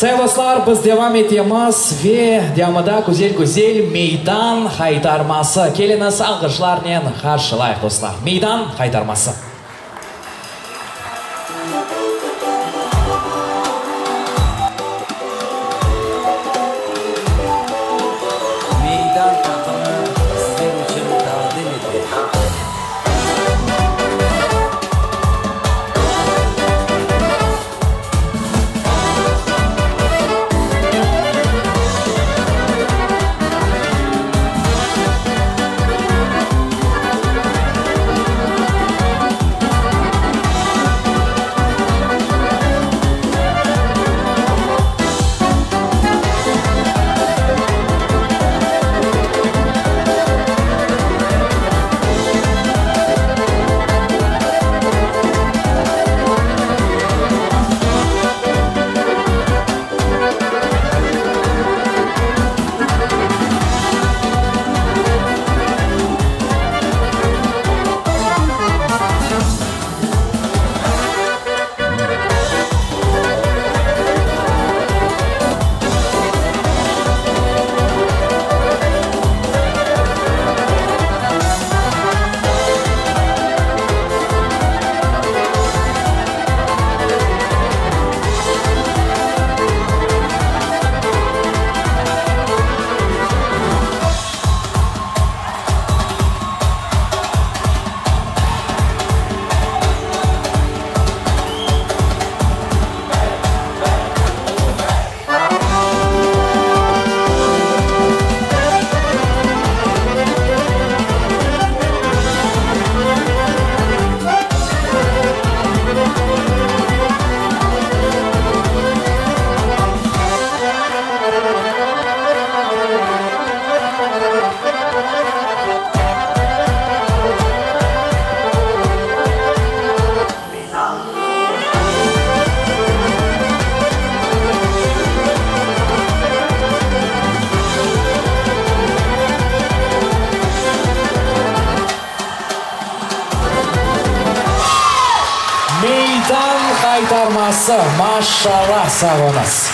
Sayın dostlar, biz devam etemiz ve devamında güzel-güzel Meydan haytarması. Keliñiz, alğışlarnen qarşılayıq, dostlar. Meydan haytarması. Meydan taqımı sizler içün taqdim ete. Meydan haytarması, maşallah, sağ oluñız.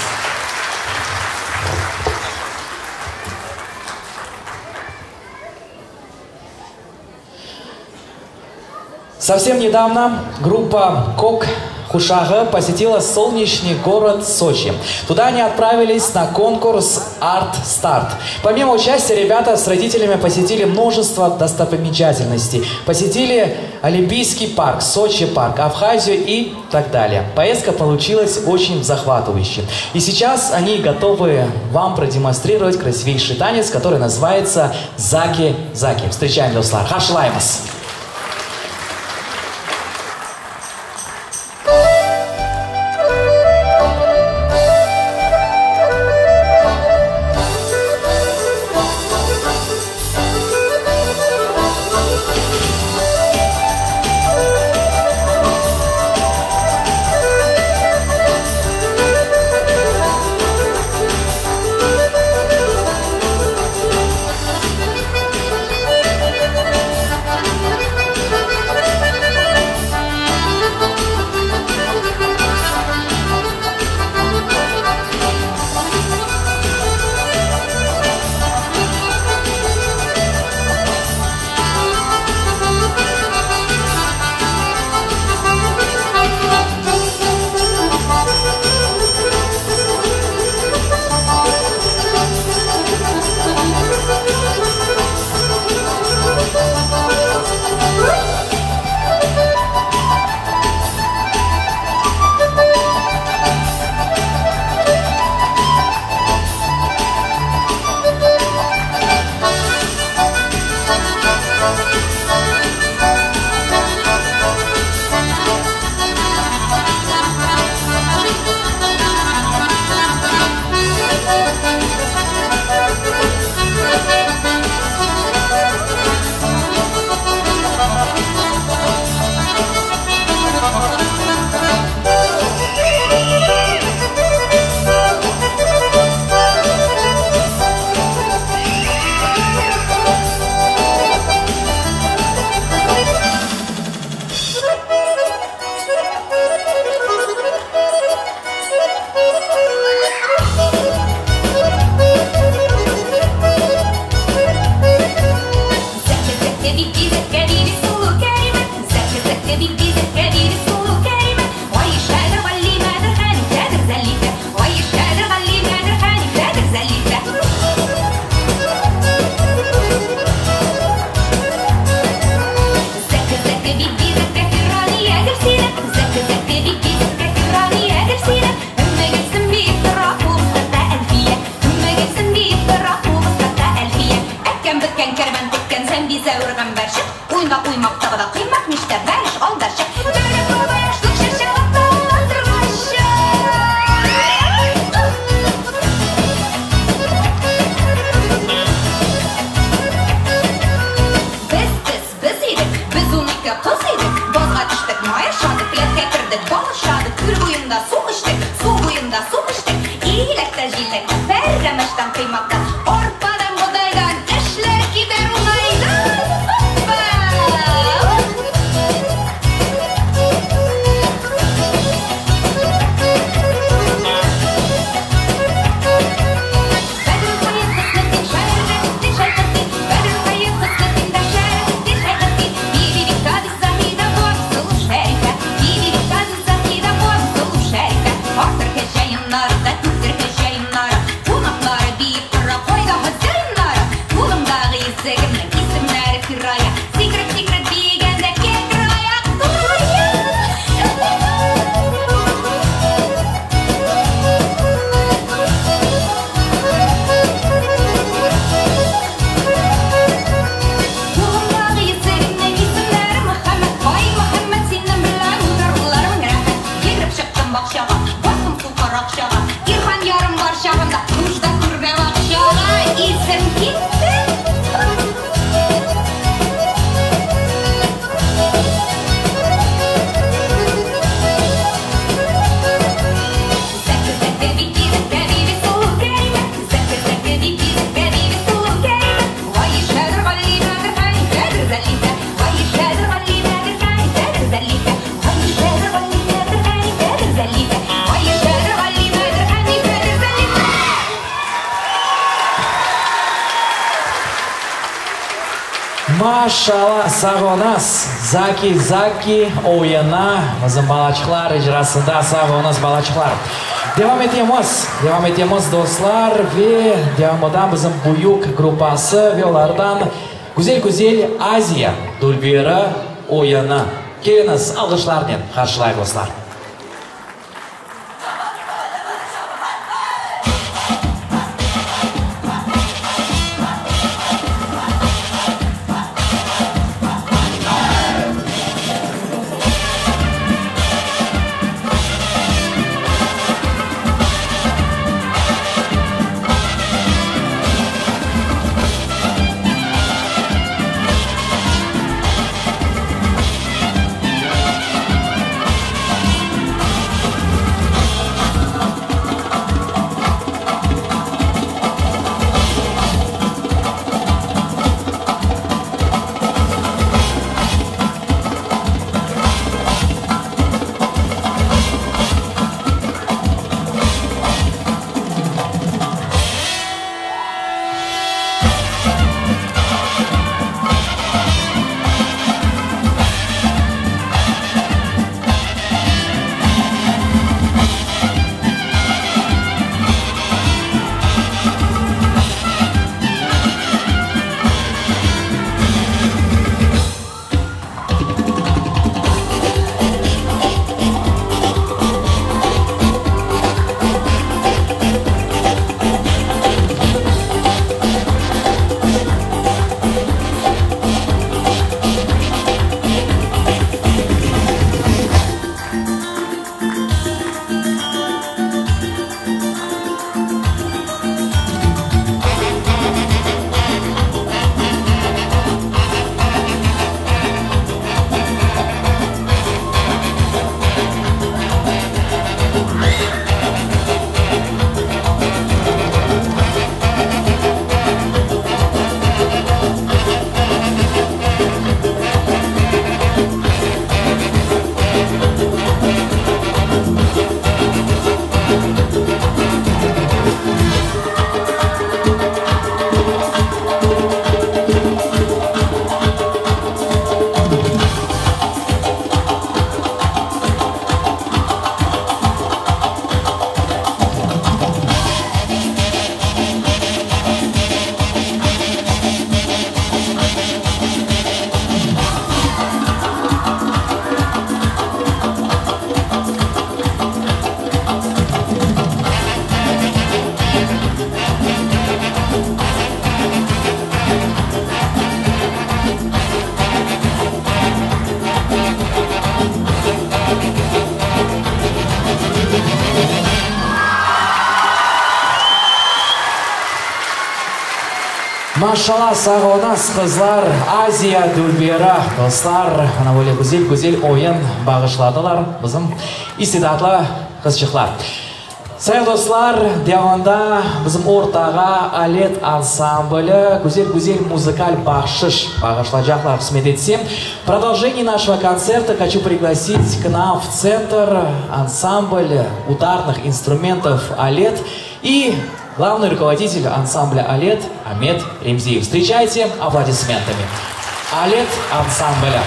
Совсем недавно группа Кок Хушага посетила солнечный город Сочи. Туда они отправились на конкурс Арт Старт. Помимо участия, ребята с родителями посетили множество достопримечательностей. Посетили Олимпийский парк, Сочи парк, Абхазию и так далее. Поездка получилась очень захватывающей. И сейчас они готовы вам продемонстрировать красивейший танец, который называется Заки Заки. Встречаем, dostlar. Qarşılaymız. Maşalla, sağ oluñız, Zaki, Zaki oyunı bizim balaçıqlar icrasında, sağ oluñız, balaçıqlar. Devam etemiz, devam etemiz, dostlar, ve devamında bizim büyük gruppası ve olardan güzel-güzel Aziya dülberi oyunı. Keliñiz, alğışlarnen qarşılayıq, dostlar. Maşalla, sağ oluñız, qızlar, Aziya dülberi, dostlar, mına böyle güzel-güzel oyun bağışladılar bizim istidatlı qızçıqlar. Sayın dostlar, devamında bizim ortağa Alet ansambli güzel-güzel muzıkal bahşış bağışlacaqlar, qısmet etse. В продолжении нашего концерта хочу пригласить к нам в центр ансамбль ударных инструментов «Алет» и главный руководитель ансамбля «Алет» Амет Ремзиев. Встречайте аплодисментами. «Алет» ансамбля.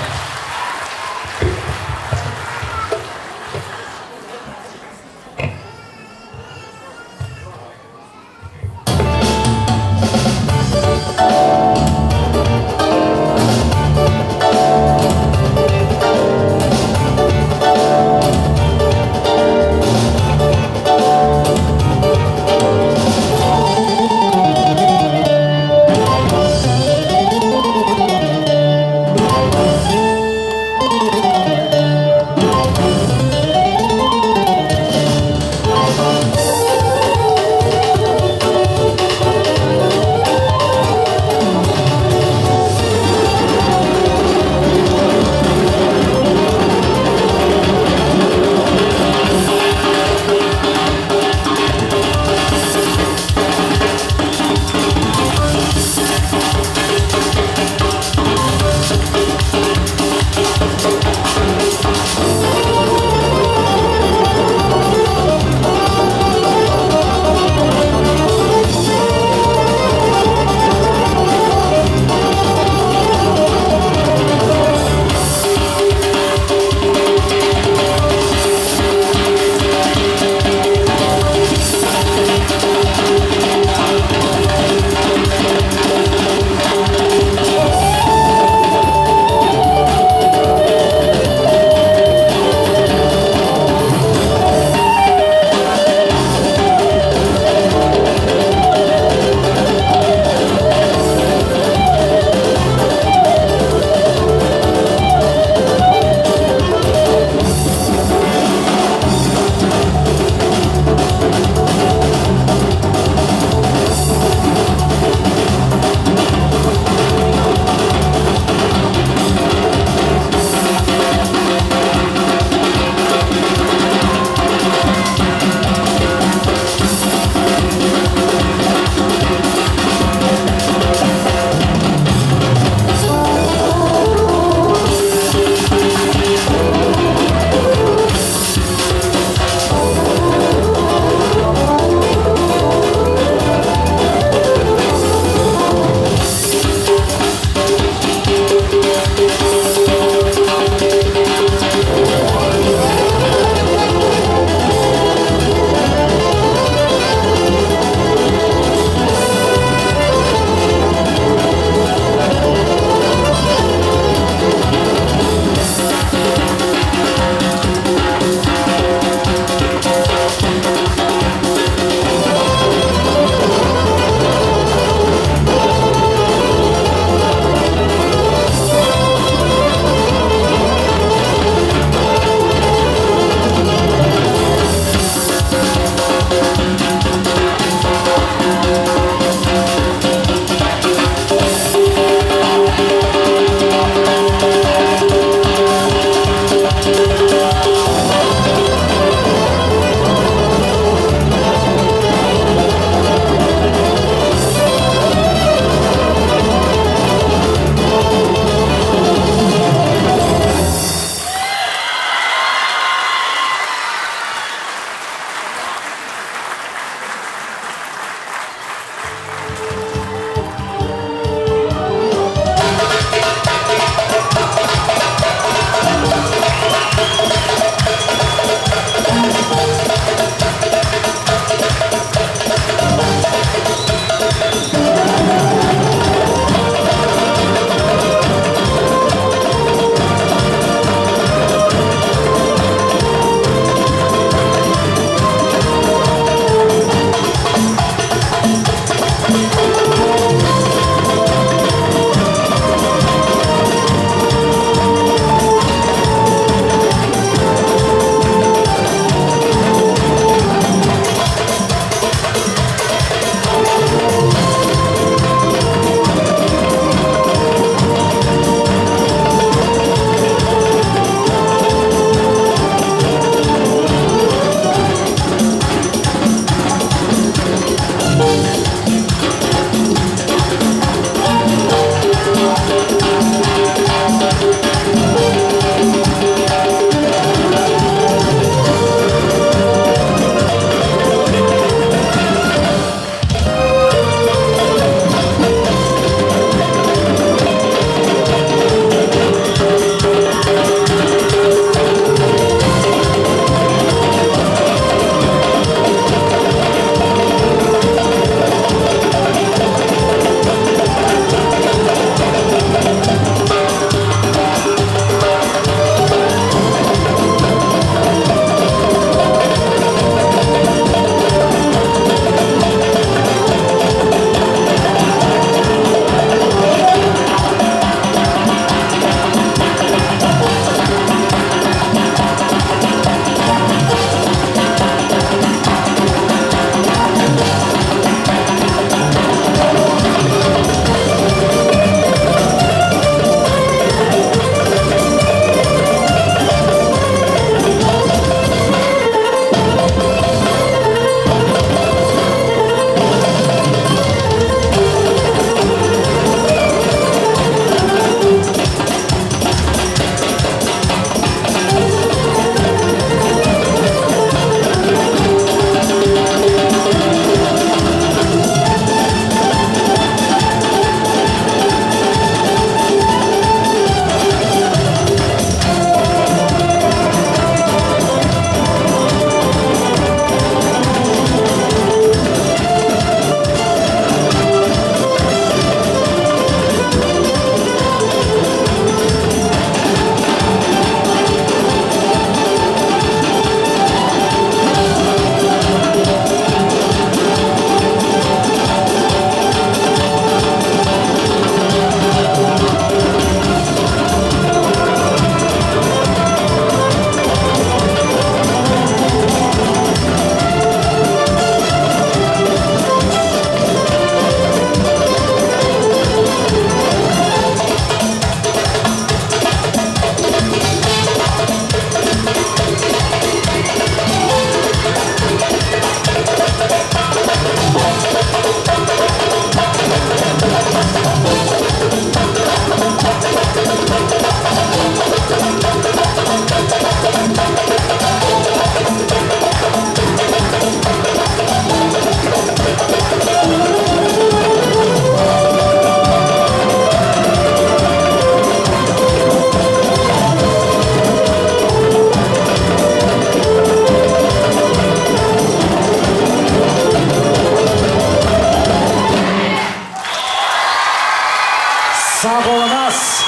Sağ oluñız!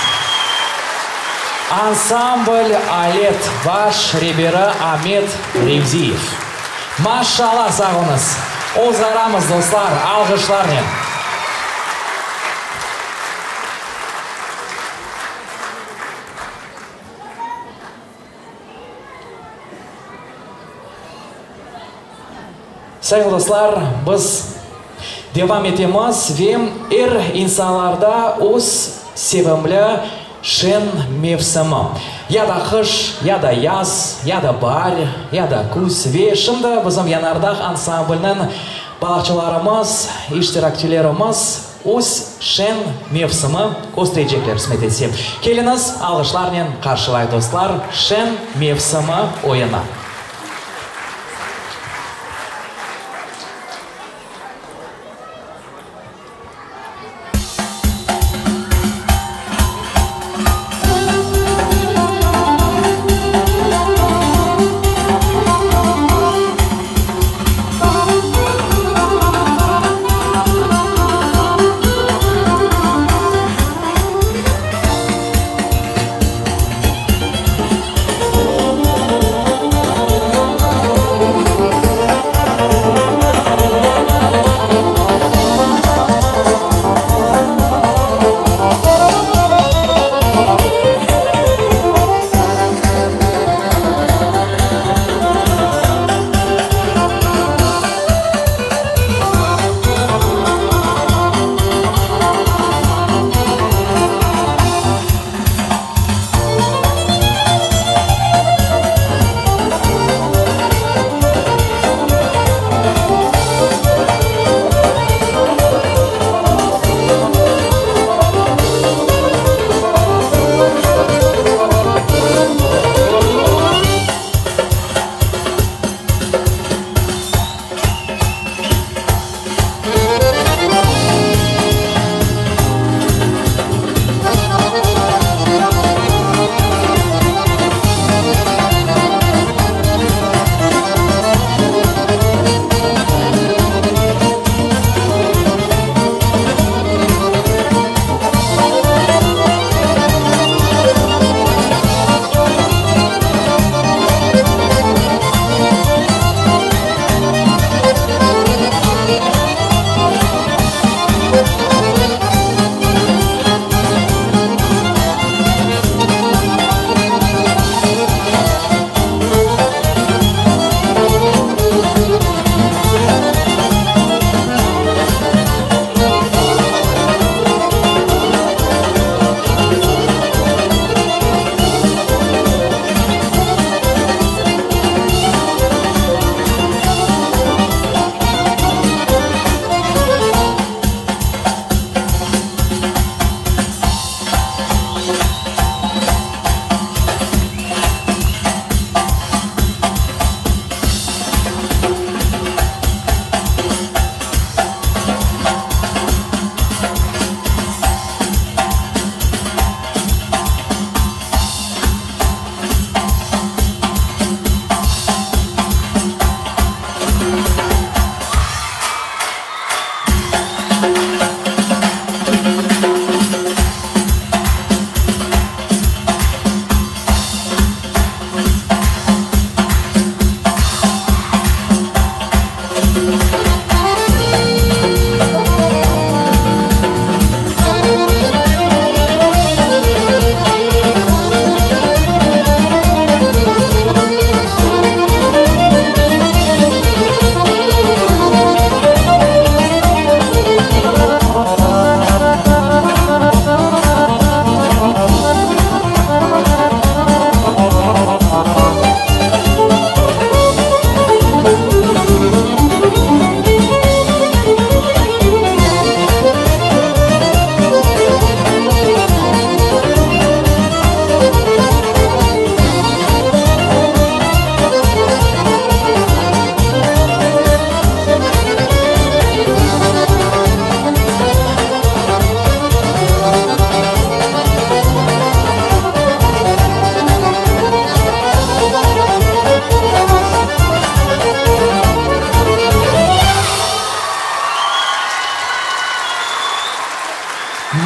Ansambl Alet baş reberi Amet Remziyev. Maşallah, sağ oluñız! Ozğaramız, dostlar, alğışlarnen! Sayğılı dostlar, biz devam etemiz ve er insanlarda öz sevimli şeñ mevsimi, ya da qış, ya da yaz, ya da baar, ya da küz ve şimdi bizim Yanardağ ansambliniñ balaqçılarımız, iştirakçilerimiz öz şeñ mevsimi kösterecekler, qısmet etse. Keliñiz, alğışlarnen qarşılayıq, dostlar, Şeñ mevsimi oyunı.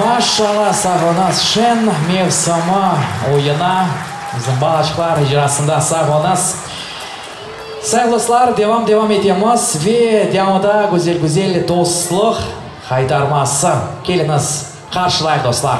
Maşallah sağ oluñız şeñ mevsimi oyuna bizim balaçıqlar icrasında sağ oluñız. Sayğılı dostlar devam devam etemiz ve devamında güzel güzel dostluq qaytarması keliñiz qarşılayıq dostlar.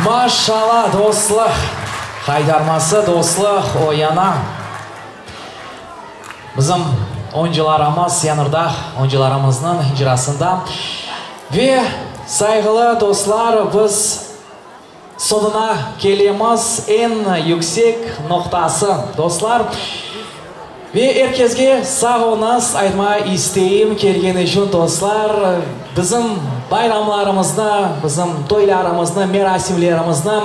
Maşala dostluq qaytarması dostluq oyana bizim oyuncılarımız Yanırdağ oyuncılarımıznıñ icrasında ve sayğılı dostlar biz Soñuna kelemiz, eñ yüksek noqtası, dostlar. Ve er kesge sağ oluñız aytmağa isteyim, kelgen içün, dostlar. Bizim bayramlarımıznı, bizim toylarımıznı, merasimlerimizni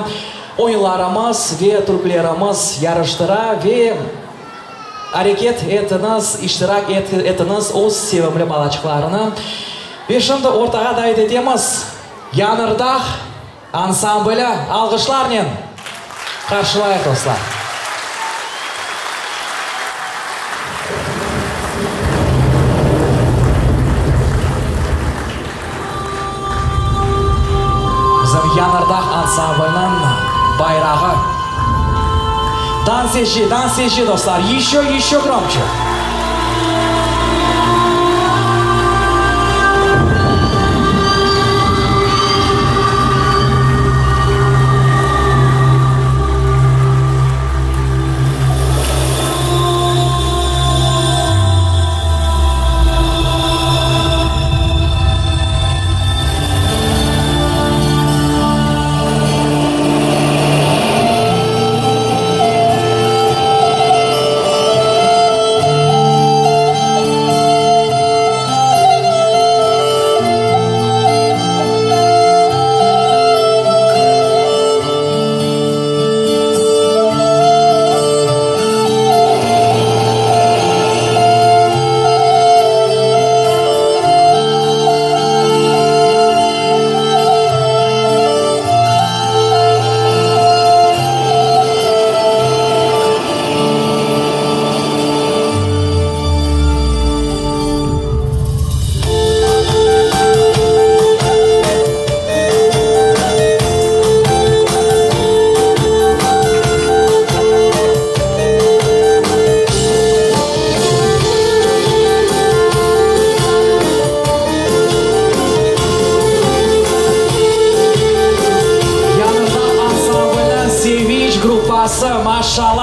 oyunlarımız ve türkülerimiz yarıştıra ve areket etiñiz, iştirak etiñiz öz sevimli balaçıqlarını. Ve şimdi ortağa davet etemiz Yanırdağ Ansambli alğışlarnen qarşılayıq, dostlar. Bizim Yanardağ ansambliniñ bayrağı. Dans etçi, dans etçi, dostlar, yeşçö, yeşçö gromçe!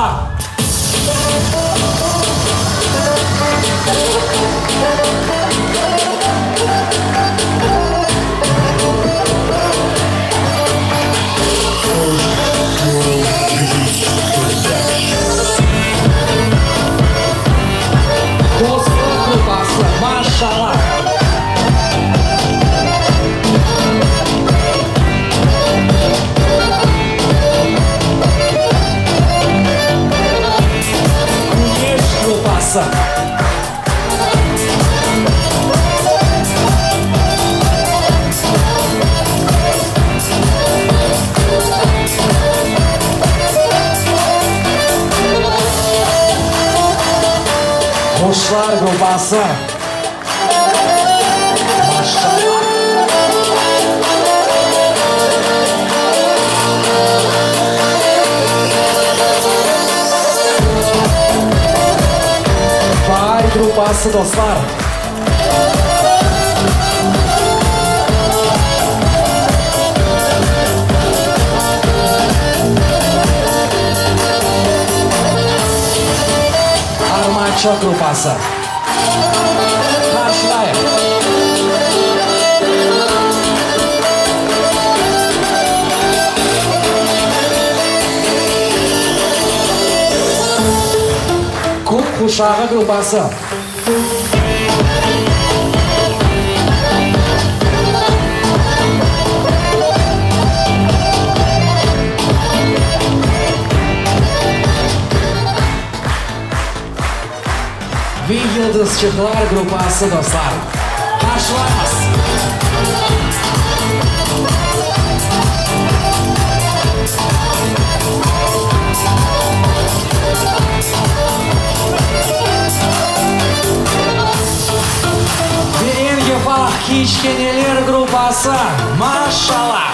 Maşallah! Dostluq gruppası, maşallah! Küneş gruppası. Quşlar gruppası. Maşallah! Baar gruppası, dostlar! Armançıq gruppası. Qarşılayıq! Kök quşağı gruppası. Ve Yıldızçıqlar gruppası, dostlar. Qarşılaymız! Ve eñ yufaq kiçkeneler gruppası, maşallah!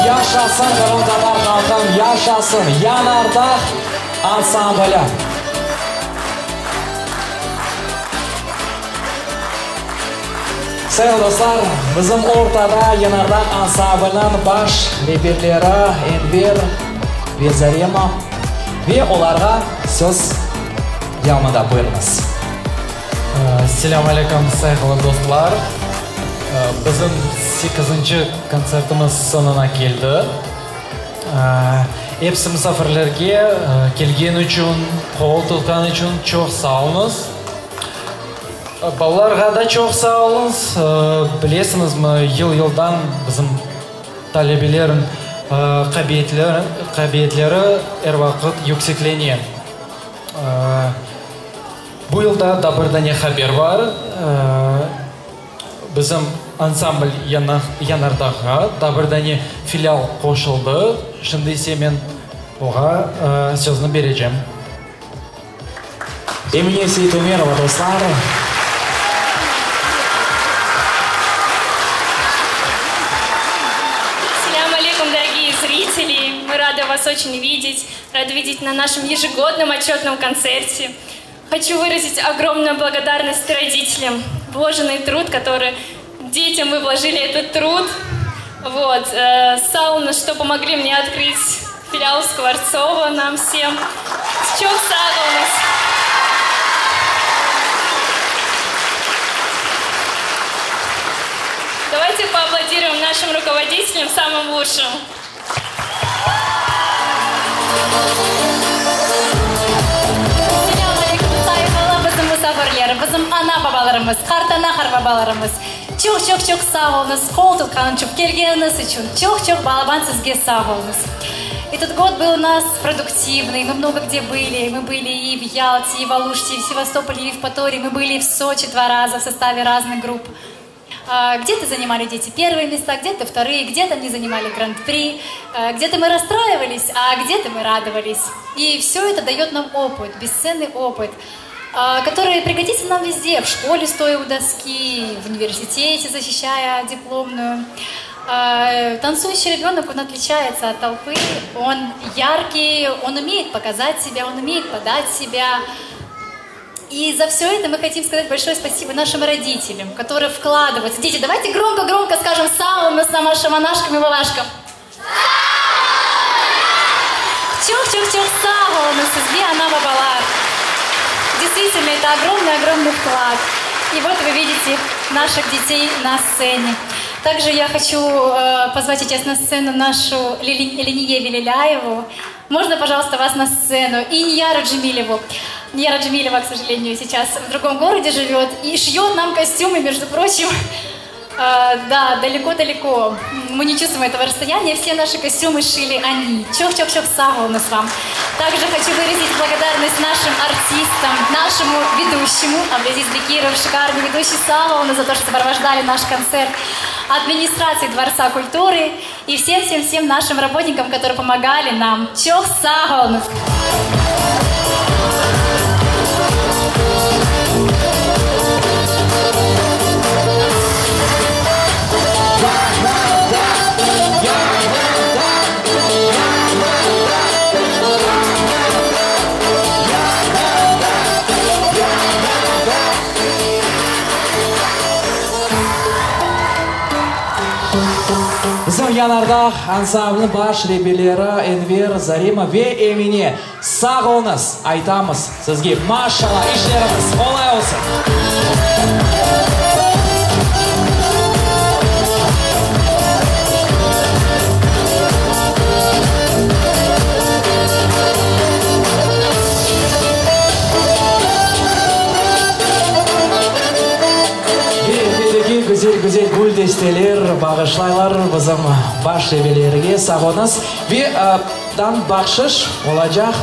Yaşasın qırımtatar halqım, yaşasın Yanardağ ansambli! Sayın dostlar, bizim ortada Yanardağ ansambliniñ baş reberleri Enver ve Zarema ve olarğa söz devamında buyurıñız. Selâm aleyküm, sayğılı dostlar! Bizim sekizinci kontsertimiz soñuna keldi. Episi musafirlerge kelgen içün, qol tutqan içün çoq sağ oluñız. Balalarğa da çoq sağ oluñız. Bilesiñizmi, yıl-yıldan bizim talebeler qabiliyetleri er vaqıt yükseklene. Bu yılda da bir dane haber bar. Bizim ansambl Yanardağğa da bir dane filial qoşuldı. Şimdi ise men oğa sözni berecem. Emine Seytumerova, dostlar. Selâm aleyküm, дорогие зрители! Мы рады вас очень видеть, рады видеть на нашем ежегодном отчетном концерте. Хочу выразить огромную благодарность родителям, вложенный труд, который детям мы вложили этот труд. Вот. Э, Сауна, что помогли мне открыть филиал Скворцова нам всем. Çoq sağ oluñız. Давайте поаплодируем нашим руководителям, самым лучшим. Selâm aleyküm, sayğılı bizim musafirler, bizim ana-babalarımız, qartana-qartbabalarımız. Çoq-çoq-çoq sağ oluñız, qol tutqan içün, kelgeniñiz içün. Çoq-çoq balaban sizge sağ oluñız. Этот год был у нас продуктивный, мы много где были. Мы были и в Ялте, и в Алуште, и в Севастополе, и в Евпатории. Мы были и в Сочи два раза в составе разных групп. Где-то занимали дети первые места, где-то вторые, где-то они занимали гран-при, где-то мы расстраивались, а где-то мы радовались. И все это дает нам опыт, бесценный опыт. Который пригодится нам везде, в школе, стоя у доски, в университете, защищая дипломную. Танцующий ребенок, он отличается от толпы, он яркий, он умеет показать себя, он умеет подать себя. И за все это мы хотим сказать большое спасибо нашим родителям, которые вкладываются. Дети, давайте громко-громко скажем «Сау нашим монашкам и бабашкам». Çoq-çoq-çoq sağ oluñız sizge, ana-babalar. Действительно, это огромный-огромный вклад. И вот вы видите наших детей на сцене. Также я хочу э, позвать сейчас на сцену нашу Лилие Велиляеву. Можно, пожалуйста, вас на сцену? И Ньяру Джемилеву. Ньяра Джемилева, к сожалению, сейчас в другом городе живет и шьет нам костюмы, между прочим. Э, да, далеко-далеко. Мы не чувствуем этого расстояния. Все наши костюмы шили они. Çoq-çoq-çoq sağ oluñız вам. Также хочу выразить благодарность нашим артистам, нашему ведущему, Абдазиз Бекиров, шикарный ведущий sağ oluñız за то, что сопровождали наш концерт, администрации Дворца культуры и всем-всем-всем нашим работникам, которые помогали нам. Çoq sağ oluñız! Bizim Yanardağ ansambliniñ baş reberleri Enver, Zarema ve Emine, sağ oluñız, aytamız sizge, maşallah, işleriñiz qolay olsun! Ve elbette ki, güzel-güzel gül desteler bağışlaylar bizim baş reberlerge, sağ oluñız. Ve dan bahşış olacaq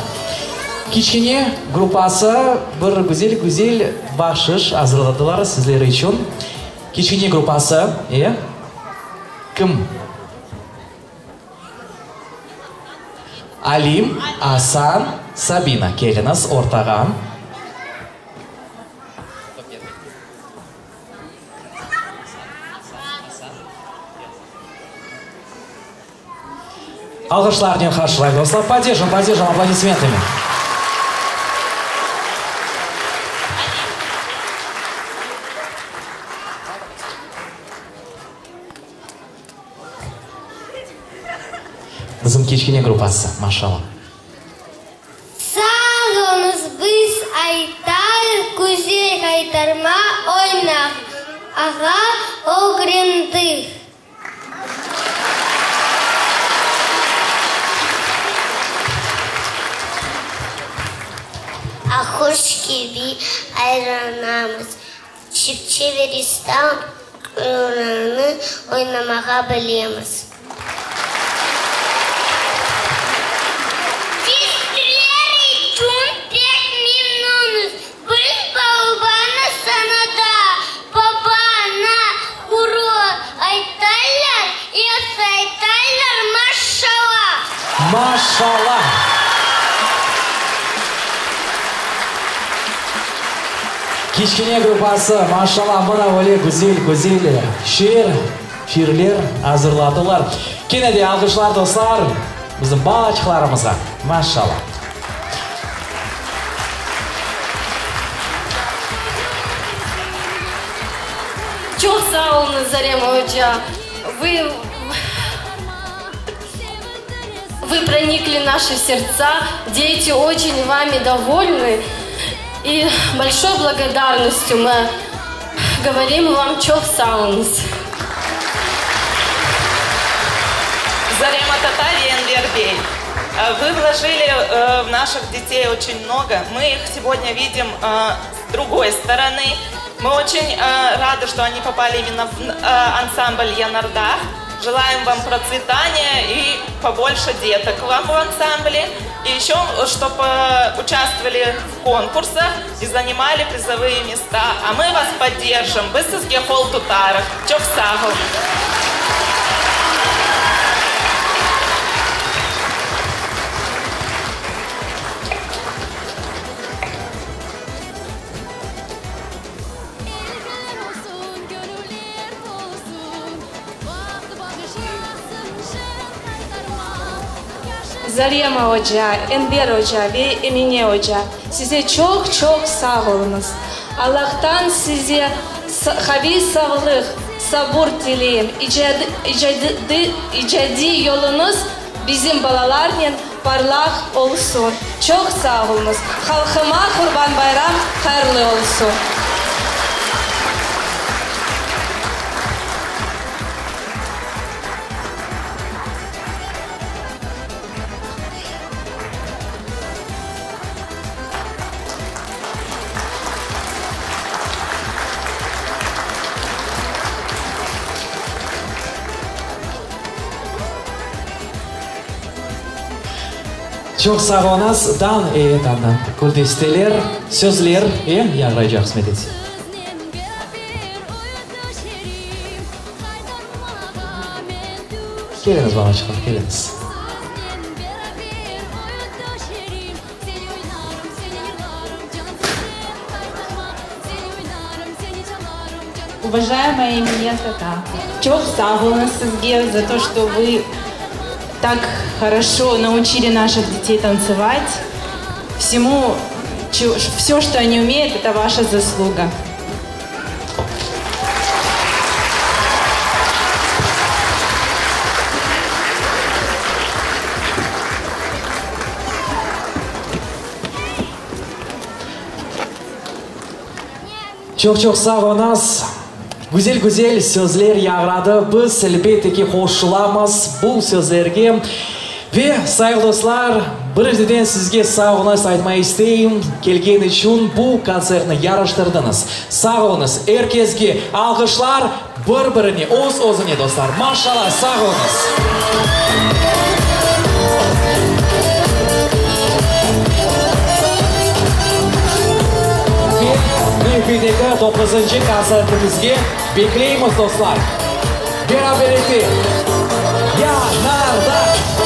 kiçkene gruppası bir güzel-güzel bahşış azırladılar sizler içün. Kiçkene gruppası, e? Kim? Alim, Asan, Sabina, keliñiz ortağa. Alğışlarnen qarşılayıq, dostlar. Поддержим, поддержим аплодисментами. Bizim kiçkene gruppası, maşallah. Sağ oluñız, biz aytarıq güzel qaytarma oynaq ağa ögrendik. Aquş kibi aylanamız. Çipçe ve ristal oyunlarını oynamağa bilemiz. Sizler içün pek memnunız. Biz balabanı sanada, baba, ana, guru aytarlar, episi aytarlar, maşşala! Maşşala! Kiçkene gruppası, maşşala, mına öyle güzel, güzel şiir, şiirler azırladılar. Kene de alğışlar, dostlar, bizim balaçıqlarımızğa. Maşşala! Çoq sağ oluñız, Zarema oca. Вы Вы проникли в наши сердца, дети очень вами довольны. И большой благодарностью мы говорим вам çoq sağ oluñız. Зарема tatay ve Enver bey, вы вложили в наших детей очень много. Мы их сегодня видим с другой стороны. Мы очень рады, что они попали именно в ансамбль Янардах. Желаем вам процветания и побольше деток вам в ансамбле. И еще, чтобы участвовали в конкурсах и занимали призовые места. А мы вас поддержим. Biz sizge qol tutarıq. Çoq sağ oluñ. Zarema oca, Enver oca ve Emine oca, size çoq-çoq sağ oluñız. Allahtan size qaviy sağlıq, sabur tileyim, icadiy yoluñız bizim balalarnen parlaq olsun. Çoq sağ oluñız. Halqıma Qurban bayram hayırlı olsun. Çoq sağ oluñız, Dan eyyet anna. Güldesteler, sözler e yañğıraycaq, qısmet etse. Keliñiz, balaçıqlar, keliñiz. Уважаемая Эмине tata, çoq sağ oluñız sizge за то, что вы так хорошо научили наших детей танцевать. Всему, все, что они умеют, это ваша заслуга. Çoq-çoq sağ oluñız. Güzel-güzel sözler yañğıradı. Biz, elbette ki, qoşulamız bu sözlerge. Ve, sayğılı dostlar, birinciden sizge sağ oluñız aytmağa isteyim, kelgen içün bu kontsertni yaraştırdıñız. Sağ oluñız. Er kesge alğışlar, bir-birine, öz-özüne, dostlar. Maşallah, sağ oluñız. Ve nevbetteki doquzıncı kontsertimizge bekleymiz, dostlar. Beraberlikte, Yanardağ!